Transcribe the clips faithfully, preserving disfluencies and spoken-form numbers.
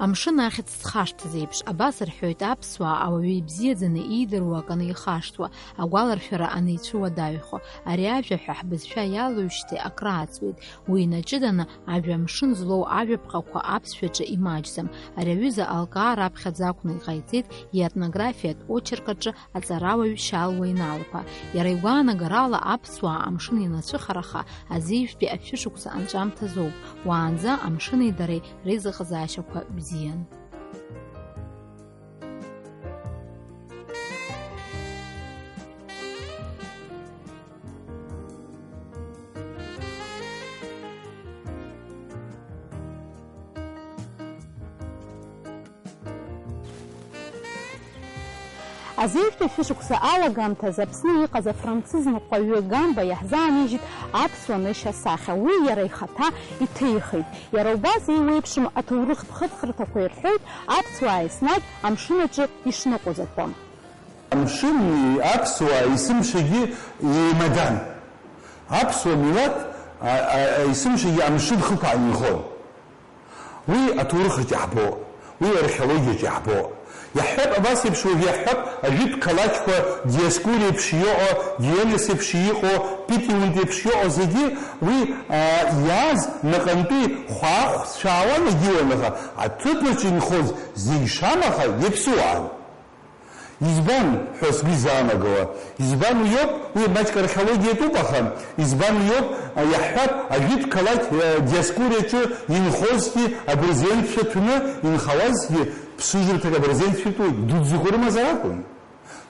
Амшын ахьӡ зхашҭыз еиԥш, абас рҳәоит аԥсуаа, ауаҩы ибзиаӡаны иидыруа акы анихашҭуа, агәаларшәара аницәыуадаҩхо. Ари ажәа ҳәа ҳбызшәа иалоуижьҭеи акрааҵуеит. Уи инаҷыданы, ажәа амшын злоу ажәаԥҟақәа аԥсшәаҿы имаҷӡам. Ари аҩыза алкаа раԥхьаӡа акәны иҟаиҵеит иетнографиатә очерк аҿы аҵарауаҩ Шьалуа Иналԥа. Иара игәаанагарала, аԥсуаа амшын ианацәыхараха азеижәтәи ашәышықәса анҵәамҭазоуп. Уаанӡа амшыни дареи реизыҟазаашьақәа бзиан. Азеижәтәи шәышықәса алагамҭазы Аԥсны иҟаз афранцыз ныҟәаҩы Гамба иаҳзаанижьит аԥсуа нышь асахьа. Уи иара ихаҭа иҭихит. Иара убас еиуеиԥшым аҭоурыхтә хыҵхырҭақәа ирҳәоит аԥсуаа еснагь амшын аҿы ишныҟәоз атәы. Амшыни аԥсуаа есымшагьы еимадан. Аԥсуа милаҭ, а, а, а, есымшагьы амшын хықәаан инхон. Уи аҭоурыхаҿ иаҳбо, уи археологиаҿ иаҳбо. Иаҳҳәап, абас еиԥш уажә иаҳҳәап, ажәытә қалақьқәа Диоскури еиԥш иҟоу, Гелиос еиԥш иҟоу, Питиунт еиԥш иҟоу зегьы уи, а, иааз наҟынтәи хәаахәцәаауан, егьиуан, аха аҭыԥаҿ инхоз зегь шамаха иаԥсуаан. Избан ҳәа сгәы изаанагауа? Избан уи иоуп, уи маҷк археологиатәуп, аха избан уи иоуп, а, иаҳҳәап, ажәытә қалақь, а, Диоскуриаҿы инхозгьы абырзенцәа ҭәны инхауазгьы ԥсыжрҭак абырзенцәа итәуеит, дуӡӡақәа рымазар акәын.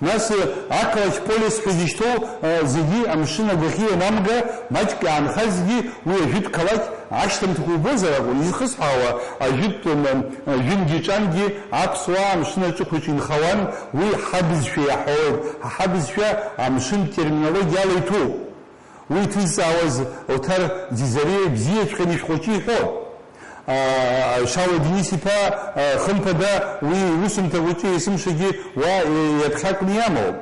Нас, а, ақалақь полис ҳәа изышьҭоу, а, зегьы амшын агәахьы ианамга, маҷк иаанхазгьы уи ажәытә қалақь ашьҭамҭақәа убозар акәын, изхысҳәаауа, ажәытә, м, м, жәынгьы-ҿангьы аԥсуаа амшын аҿықәаҿ инхауан, уи ҳабызшәа иаҳауеит, ҳабызшәа амшын терминологиала иҭәуп. Уи иҭызҵаауаз Оҭар Ӡизариа ибзиаҵәҟьаны ишәҟәаҿы иҳәон. А, Шьалуа Денис-иԥа, а, хымԥада, уи иусумҭа хәыҷы есымшагьы уа, е, иаԥхьакны иамоуп.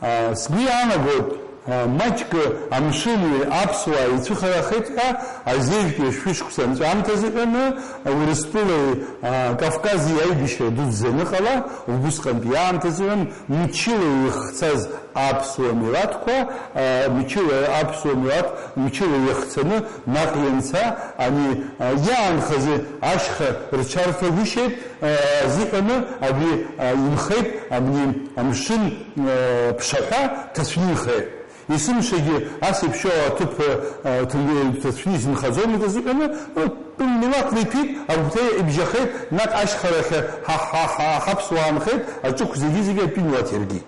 А, сгәы иаанагоит, а, маҷк амшыни аԥсуааи еицәыхарахеит ҳәа, азеижәтәи ашәышықәса анҵәамҭа азыҳәаны, Урыстәылеи, а, Кавкази аибашьра дуӡӡа аныҟала, убысҟантәи аамҭазыҳәан мчыла ихцаз аԥсуа милаҭқәа, а, мчыла аԥсуа милаҭ мчыла иахцаны наҟ ианца, ани, а, иаанхаз ашьха рҽарҭагәышьеит, а, азыҳәаны абри, а, инхеит абни амшын, а, ԥшаҳәа ҭацәны инхеит. Есымшагьы ас еиԥшьоу аҭыԥ, а, ҭ-, ҭацәны изынхаӡомызт азыҳәаны, ну, милаҭла иҭәит, агәҭа ибжьахеит, наҟ ашьхарахь ҳа, ҳа, ҳа, ҳаԥсуаа нхеит, аҿықә зегьы-зегьы атәы имилаҭ иаркит.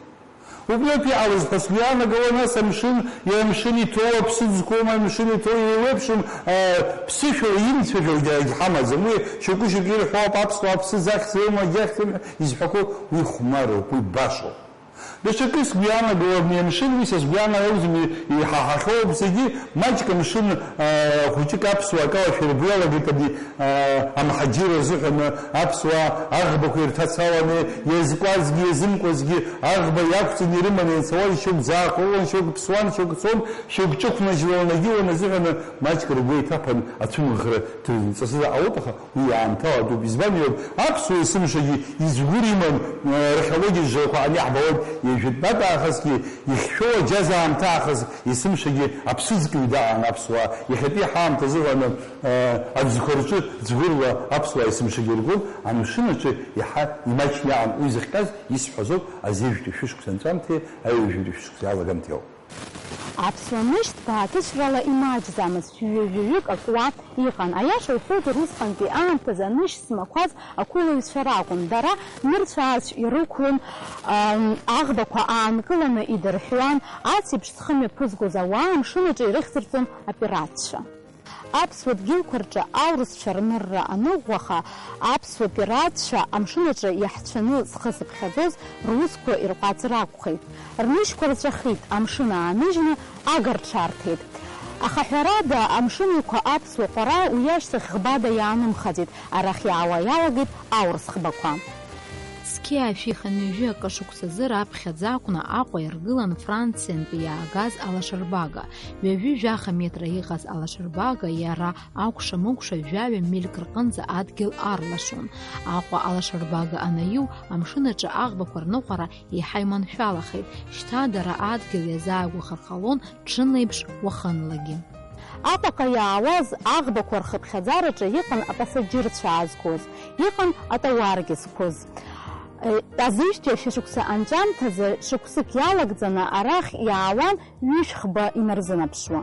Убриоуп иҟалаз ҳәа сгәы иаанагауа, нас амшын, иара амшын иҭоу аԥсы зқәым, амшын иҭоу еиуеиԥшым, а, ԥсышәала имцәажәогьы ҳамаӡам. Уи шьоукы-шьоукы ирҳәо ауп, аԥсуаа аԥсы захьӡума, иахьӡума ҳәа изҳәақәо уи хәмаруп, уи башоуп. Даҽакы сгәы иаанагауа, абни амшын, уи са сгәы иаанагауам, иҳаҳахьоу ауп зегьы, маҷк амшын, а, хәыҷык аԥсуаа акалашәа иргәы иалагеит абни, а, амҳаџьырра азыҳәаны аԥсуаа аӷбақәа ирҭацаланы, иазкуазгьы, иазымкуазгьы аӷба иақәҵаны ирыманы ианцауаз шьоук ӡаақәа ыруан, шьоук ԥсуан, шьоук цон, шьоук ҿықәнаџьлалан агьыуан азыҳәаны маҷк ргәы еиҭаԥан ацәымӷра ҭырҵысыз аҟалоит, аха уи аамҭала атәуп. Избан иоуп, аԥсуа есымшагьы изгәыр иман, э, археологиатә жрақәа ани ҳбалоит, ҩажәатәнатә аахысгьы ихьшәоу аџьаз аамҭа аахыс есымшагьы аԥсыӡкҩы даҟан аԥсуаа. Иахьатәи ҳаамҭазыҳәаны, э, аӡқәа рҿы ӡгәырла аԥсуаа есымшагьы иргон, амшын аҿы иаҳа имаҷны иҟан. Уи зыхҟьаз исҳәазоуп, азеижәтәи шәышықәса анҵәамҭеи аҩажәатәи шәышықәса алагамҭеи ауп. Аԥсуа нышь ҭбааҭыцәрала имаҷӡамызт, жәаҩа-жәаҩык акуа иҟан. Аиаша уҳәозар, усҟантәи аамҭазы анышь змақәаз ақәылаҩцәа ракәын. Дара нырцә-аарцә ирықәлон, ам, аӷбақәа аанкыланы идырҳәуан, ацеиԥш зхы мҩаԥызгоз ауаа амшын аҿы ирыхьӡырҵон апиратцәа. Аԥсуа дгьылқәа рҿы аурысцәа рнырра аныӷәӷәаха, аԥсуа пиратцәа амшын аҿы иаҳцәаны зхы зыԥхьаӡоз русқәа ирҟәаҵыр акәхеит. Рнышьқәа рҵәахит, амшын ааныжьны ага рҽарҭеит. Аха ҳәарада, амшын еиқәа аԥсуа ҟәара уи ашьҭахь ӷбада иаанымхаӡеит, арахь иаауа иалагеит аурыс ӷбақәа. Цқьа Зқьи аашәи хынҩажәи акы шықәсазы раԥхьаӡа акәны Аҟәа иргылан Франциантәи иаагаз алашарбага. Ҩажәи жәаха метра иҟаз алашарбага иара акәша-мыкәша жәаҩа мильк рҟынӡа адгьыл арлашон. Аҟәа алашарбага анаиу, амшын аҿы аӷбақәа рныҟәара еиҳа иманшәалахеит. Шьҭа дара адгьыл иазааигәахар ҟалон ҽынлеиԥш уахынлагьы. Аҟәаҟа иаауаз аӷбақәа рхыԥхьаӡараҿы иҟан апасаџьырцәа аазгоз, иҟан атауаргьы зқәыз. Е, азеижьҭеи ашәышықәса анҵәамҭазы шықәсык иалагӡаны арахь иаауан ҩышә-хба инарзынаԥшуа.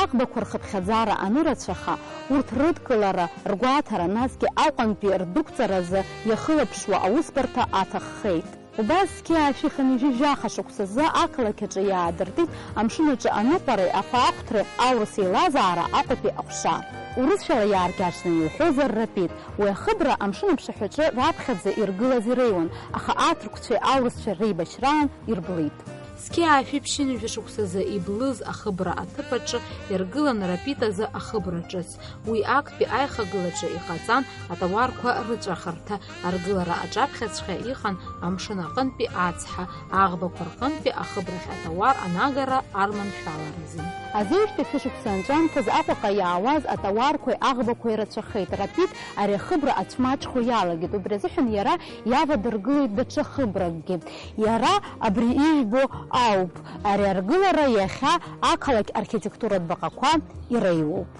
Аӷбақәа рхыԥхьаӡара анырацәаха, урҭ рыдкылара, ргәаҭара, насгьы Аҟәантәи рдәықәҵаразы иахылаԥшуа аусбарҭа аҭаххеит. Убас зқьи аашәи хынҩажәи жәаха шықәсазы ақалақь аҿы иаадыртит амшын аҿы аныҟәареи ахәаахәҭреи аурыс еилазаара Аҟәатәи аҟәша. Урысшәала иааркьаҿны иуҳәозар, рапид. Уи ахыбра амшын аԥшаҳәаҿы раԥхьаӡа иргылаз иреиуан, аха аҭырқәцәеи аурысцәа реибашьраан ирблит. Зқьи аашәи ԥшьынҩажәи шықәсазы иблыз ахыбра аҭыԥ аҿы иргылан рапид азы ахыбра ҿыц. Уи актәи аихагылаҿы иҟаҵан атауарқәа рыҵәахырҭа, аргылара аҿаԥхьаҵәҟьа иҟан амшын аҟынтәи ацҳа, аӷбақәа рҟынтәи ахыбрахь атауар анагара арманшәаларазы. Азеижьҭеи шәышықәса анҵәамҭаз Аҟәаҟа иаауаз атауарқәеи аӷбақәеи рацәахеит, рапид ари ахыбра ацәмаҷхо иалагеит, убри азыҳәан иара иавадыргылеит даҽа хыбракгьы. Иара абри ижәбо ауп, ари аргылара иахьа ақалақь архитектуратә баҟақәа иреиуоуп.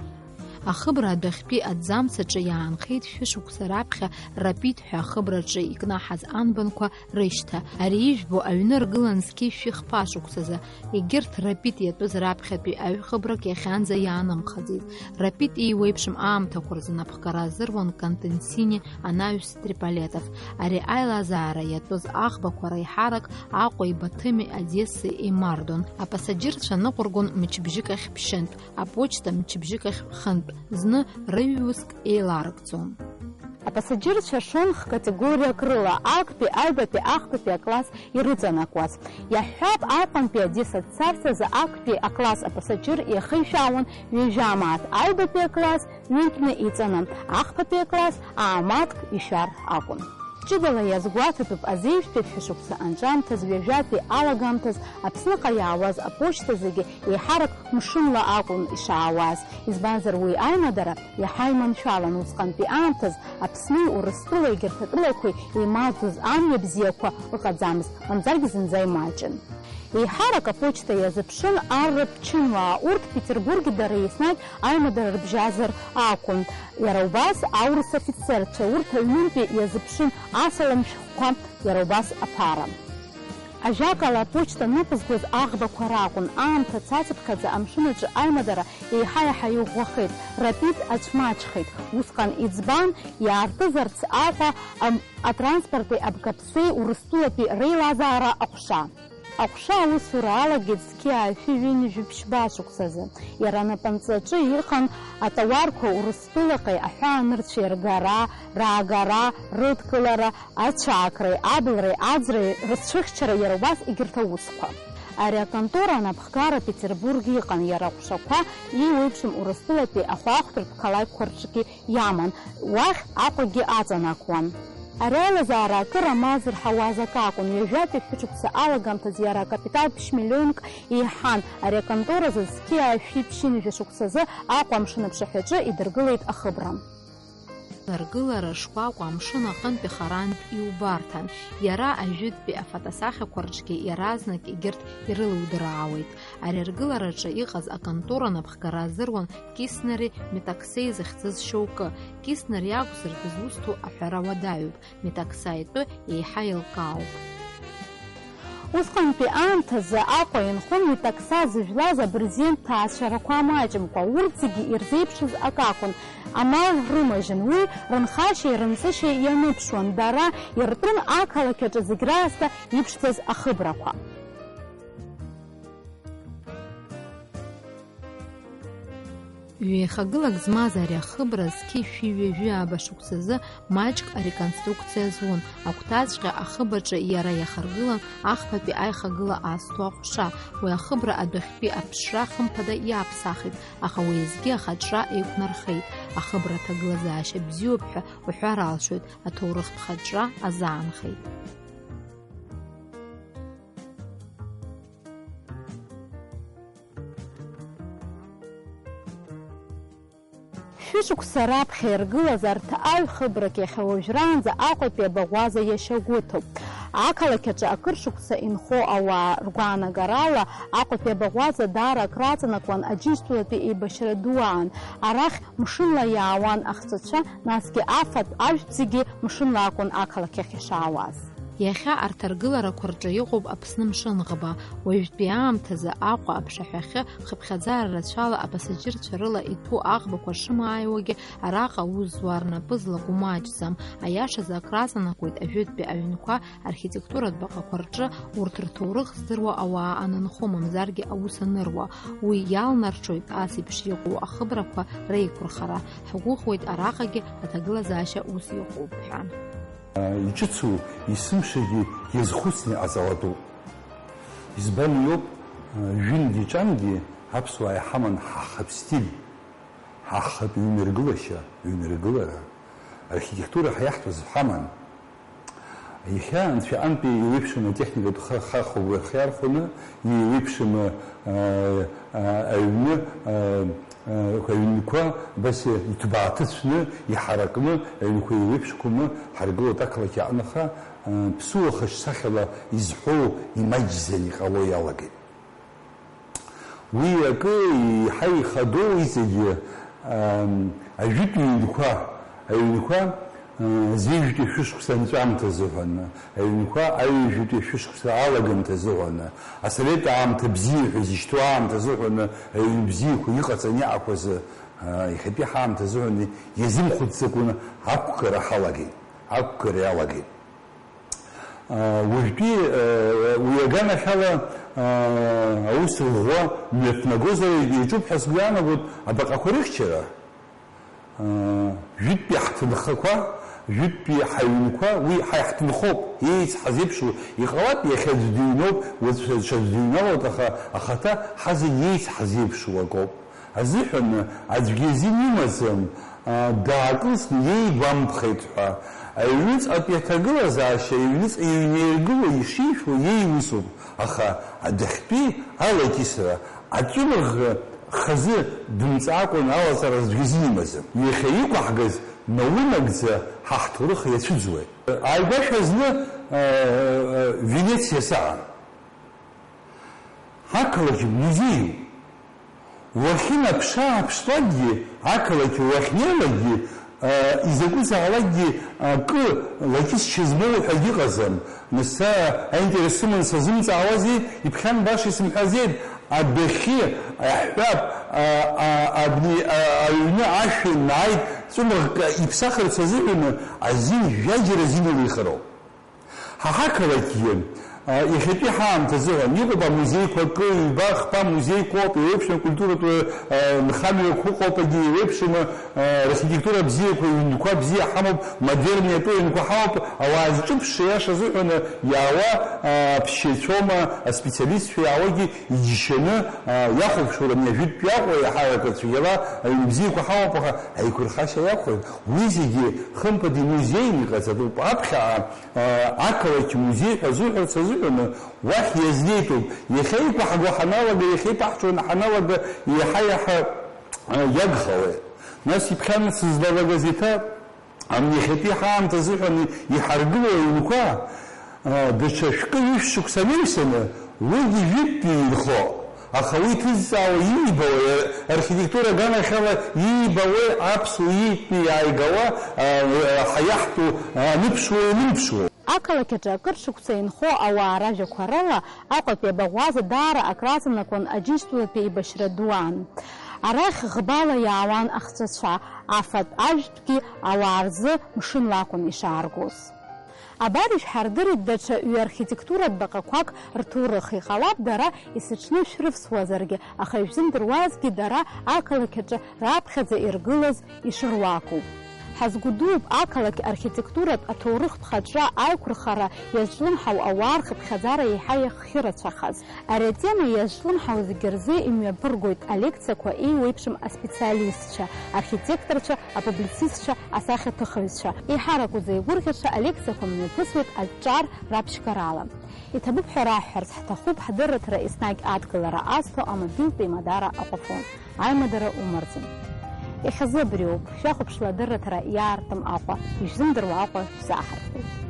Ахыбра адәахьтәи аҭӡамц аҿы иаанхеит шәышықәса раԥхьа рапид ҳәа ахыбраҿы икнаҳаз анбанқәа рышьҭа. Ари ижәбо аҩны ргылан зқьи шәи хԥа шықәсазы. Егьырҭ рапид иатәыз раԥхьатәи аҩхыбрак иахьанӡа иаанымхаӡеит. Рапид еиуеиԥшым аамҭақәа рзы напхгара азыруан Константини анаҩс Триполетов. Ари аилазаара иатәыз аӷбақәа реиҳарак Аҟәеи Баҭыми Одессеи еимардон. Апасаџьырцәа ныҟәыргон мчыбжьык ахь ԥшьынтә, аԥочта мчыбжьык ахь хынтә, зны рыҩ-уск еиларыгӡон. Апасаџьырцәа шон х-категориак рыла, актәи, аҩбатәи, ахԥатәи акласс ирыҵанакуаз. Иаҳҳәап, Аҟәантәи Одесса дцарц азы актәи акласс апасаџьыр иахишәаауан ҩажәа мааҭ, аҩбатәи акласс ҩынтәны иҵаны, ахԥатәи акласс аамаҭк ишәар акәын. Ҷыдала иазгәаҭатәуп, азеижәтәи шәышықәса анҵәамҭаз, ҩажәатәи алагамҭаз Аԥсныҟа иаауаз аԥошьҭа зегьы еиҳарак мшынла акәын ишаауаз, избанзар, уи аимадара иаҳа иманшәалан. Усҟантәи аамҭаз Аԥсни Урыстәыла егьырҭ атәылақәеи еимаздоз амҩа бзиақәа ыҟаӡамызт, мамзаргьы зынӡа имаҷын. Еиҳарак аԥочта иазыԥшын арратә чынуаа, урҭ Петербурги дареи еснагь аимадара рыбжьазар акәын. Иара убас аурыс афицерцәа, урҭ аҩнынтәи иазыԥшын асалам шәҟәқәа, иара убас аԥара. Ажәакала, аԥочта ныҟәызгоз аӷбақәа ракәын. Аамҭа цацыԥхьаӡа амшын аҿы аимадара еиҳа-еиҳа иӷәӷәахеит, рапид ацәмаҷхеит. Усҟан иӡбан, иаартызарц Аҟәа, ам, атранспорти абгаԥсеи Урыстәылатәи реилазаара аҟәша. Аҟәша аусура алагеит зқьи аашәи ҩынҩажәи ԥшьба шықәсазы. Иара анапынҵаҿы иҟан атауарқәа Урыстәылаҟеи аҳәаанырцәеи ргара, раагара, рыдкылара, ацәаакраи, абылреи, аӡреи рыцәыхьчара, иара убас егьырҭ аусқәа. Ари аконтора анапхгара Петербург иҟан, иара аҟәшақәа еиуеиԥшым Урыстәылатәи ахәаахәҭратә қалақьқәа рҿгьы иаман, уахь Аҟәагьы аҵанакуан. Ари аилазаара акыр амал зырҳауаз акы акәын, ҩажәатәи шәышықәса алагамҭазы иара акапитал ԥшь миллионк еиҳан. Ари аконтора азы зқьи аашәи ԥшьынҩажәи шықәсазы Аҟәа амшын аԥшаҳәаҿы идыргылеит ахыбра. Аргылара шкәакәа амшын аҟынтәи харантә иубарҭан. Иара ажәытәтәи афотосахьақәа рҿгьы иаразнак егьырҭ ирылудраауеит. Ари аргылараҿы иҟаз аконтора напхгара азыруан Киснери Метаксеи захьӡыз шьоукы. Киснер иакәзар дызусҭоу аҳәара уадаҩуп, Метакса итәы еиҳа еилкаауп. Усҟантәи аамҭазы Аҟәа инхон Метакса зыжәлаз абырзен ҭаацәарақәа амаҷымкәа, урҭ зегьы ирзеиԥшыз акакәын, амал рымажьын, уи рынхашьеи рынҵышьеи ианыԥшуан, дара иртәын ақалақь аҿы зегь раасҭа иԥшӡаз ахыбрақәа. Ҩеихагылак змаз ари ахыбра зқьи шәи ҩажәи ааба шықәсазы маҷк ареконструкциа зун, агәҭаҵәҟьа ахыбаҿы иара иахаргылан ахԥатәи аихагыла аасҭа аҟәша. Уи ахыбра адәахьтәи аԥшра хымԥада иааԥсахит, аха уеизгьы ахаҿра еиқәнархеит. Ахыбра аҭагылазаашьа бзиоуп ҳәа уҳәар алшоит, аҭоурыхтә хаҿра азаанхеит. Шәышықәса раԥхьа иргылаз арҭ аҩ хыбрак иахьа уажәраанӡа Аҟәатәи абаӷәаза иашьагәыҭуп. Ақалақь аҿы акыр шықәса инхо ауаа ргәаанагарала, Аҟәатәи абаӷәаза даара акраҵанакуан Аџьынџьтәылатәи еибашьра ду аан. Арахь мшынла иаауан ахҵәацәа, насгьы афатә ажәтә зегьы мшынла акәын ақалақь ахь ишаауаз. Иахьа арҭ аргыларақәа рҿы иҟоуп Аԥсны мшынӷба. Уажәтәи аамҭазы Аҟәа аԥшаҳәахьы хыԥхьаӡара рацәала апасаџьырцәа рыла иҭәу аӷбақәа шымааиуагьы араҟа аус зуа рнапы злаку маҷӡам. Аиашазы акраҵанакуеит ажәытәтәи аҩнқәа архитектуратә баҟақәа рҿы урҭ рҭоурых здыруа ауаа анынхо, мамзаргьы аус аныруа. Уи иалнарҽоит ас еиԥш иҟоу ахыбрақәа реиқәырхара. Ҳгәыӷуеит араҟагьы аҭагылазаашьа ус иҟоуп ҳәа. Иҿыцу есымшагьы иазхәыцны иҟаҵалатәуп. Избан иоуп, ҩынгьы ҿангьы аԥсуаа иҳаман ҳахатә стиль, ҳахатә ҩныргылашьа, ҩныргылара, архитектура ҳиаҳҭоз ҳаман. Иахьа анцәа антәи еиуеиԥшым атехникатә ха-, ха-, хагәа рхы иархәаны, еиуеиԥшым, а, а, аҩны, а, а, аҩнқәа абас иҭбааҭыцәны, иҳаракны, аҩнқәа еиуеиԥшқәаны ҳаргылоит ақалақь аҟны, аха, а, ԥсуа хыш сахьала изҳәоу имаҷӡан иҟало иалагеит. Уи акы еиҳа ихадоу иҵегьы, ам, ажәытә ҩнқәа, аҩнқәа, а, зежәтәи шәышықәса анҵәамҭа азыҳәан, аҩнқәа аҩажәатәи шәышықәса алагамҭа азыҳәан, асовет аамҭа бзиа ҳәа изышьҭоу аамҭа азыҳәан, аҩн бзиақәа иҟаҵаны иҟақәаз, а, иахьатәи ҳаамҭа азыҳәан иазымхәыцӡакәаны ақәгара ҳалагеит, ақәгара иалагеит. Уажәтәи, уи аганахьала, аус ӷәӷәа мҩаԥнагозар иаҿуп ҳәа сгәы иаанагоит абаҟақәа рыхьчара. Жәытәтәи ҳҭынхақәа, жәытәтәи ҳаҩнқәа, уи ҳаиҳҭынхоуп, еицҳазеиԥшу, иҟалап, иахьа аӡә дыҩноуп, уаҵәы ҽаӡә дыҩналоит, аха ахаҭа ҳазегь еицҳазеиԥшу акоуп. Азыҳәан аӡәгьы азин имаӡам, аа, даакылсны иеигәамԥхеит ҳәа. Аҩныҵҟатәи аҭагылазаашьа аҩныҵҟа иҩнеиргыло ишишәо иеиусуп, аха адәахьтәи алакьысра, аҵәымӷ хазы дымҵаакәан алаҵара аӡәгьы азин имаӡам. Иахьа иқәаҳгаз наунагӡа ҳа ҳҭоурых иацәыӡуеит. Ааигәашәа зны, аа, Венециа саан. Ақалақь музеиуп. Уахьынаԥшы-ааԥшлакгьы, ақалақь уахьнеилакгьы, а, изакәызаалакгьы акы лакьысшьа змоу ҳәагьы ыҟаӡам. Нас са аинтерес сыман сазымҵаауази, иԥхьан баша исымҳәаӡеит, адәахьы аҳәап, а, а, абни, а, аҩны ашә ианааит, ҵәымӷк иԥсахырц азыҳәаны азин жәаџьара азин илихыроуп. Ҳа ҳақалақьгьы, а, иахьатәи ҳаамҭа азыҳәан иҟоуп амузеиқәа акы, ҩба, хԥа музеиқәоуп, еиуеиԥшым акультуратә, а, нхамҩақәа ыҟоуп, егьи еиуеиԥшым, а, архитектура бзиақәа, ҩнқәа бзиа ҳамоуп, модерниатәу ҩнқәа ҳамоуп, ауаа зҿыԥшша иаша азыҳәан иаауа, а, аԥсшьаҩцәоума, аспециалистцәа иаауагьы иџьшьаны, а, иахәаԥшуа рами, ажәытәтәи Аҟәа иаҳарак ацәгьала аҩны бзиақәа ҳамоуп, аха аиқәырхашьа иақәхоит. Уи зегьы, хымԥада, имузеин иҟаҵатәуп. Аԥхьаҟа, а, ақалақь музеи ҳәа азуҳәарц азыҳәаны уахь иазнеитәуп. Иахьа иқәаҳго ҳаналага, иахьа иԥаҳҽуаны ҳаналага, иаҳа-иаҳа, а, иагхауеит. Нас иԥхьан сызлалагаз еиҭа Ам, иахьатәи ҳаамҭа азыҳәан иҳаргылоу аҩнқәа, а, даҽа шәкы-ҩышә шықәса анаҩсаны, уигьы жәытәтәи инхо, аха уи иҭызҵаауа, иибауа, архитектура аганахьала иибауеи аԥсуа иитәны иааигауа, а, ҳа иаҳтәу, а, аныԥшуа, ианымԥшуа. Ақалақь аҿы акыр шықәса инхо ауаа ражәақәа рыла, Аҟәатәи абаӷәаза даара акраҵанакуан Аџьынџьтәылатәи еибашьра ду аан. Арахь ӷбала иаауан ахҵәацәа, афатә ажәтәгьы ауаа рзы мшынла акәын ишааргоз. Абар ишәҳардырит даҽа ҩ-архитектуратә баҟақәак рҭоурых. Иҟалап, дара есыҽны шәрывсуазаргьы, аха ишәзымдыруазгьы, дара ақалақь аҿы раԥхьаӡа иргылаз ишыруакуп. Ҳазгәдууп ақалақь архитектуратә аҭоурыхтә хаҿра аиқәырхара иазҿлымҳау ауаа рхыԥхьаӡара еиҳа иахьырацәахаз. Ари атема иазҿлымҳау зегьы рзы имҩаԥыргоит алекциақәа еиуеиԥшым аспециалистцәа, архитекторцәа, апублицистцәа, асахьаҭыхыҩцәа. Еиҳарак узеигәырӷьаша алекциақәа мҩаԥысуеит аҿар раԥшьгарала. Иҭабуп ҳәа раҳҳәарц ҳҭахуп ҳдырраҭара еснагь адгылара азҭо амобилтә еимадара Аҟәафон. Аимадара умырӡын. Иахьазы абриоуп, шәахәаԥшла адырраҭара иаартым Аҟәа, ишәзымдыруа Аҟәа шәзааҳартуеит.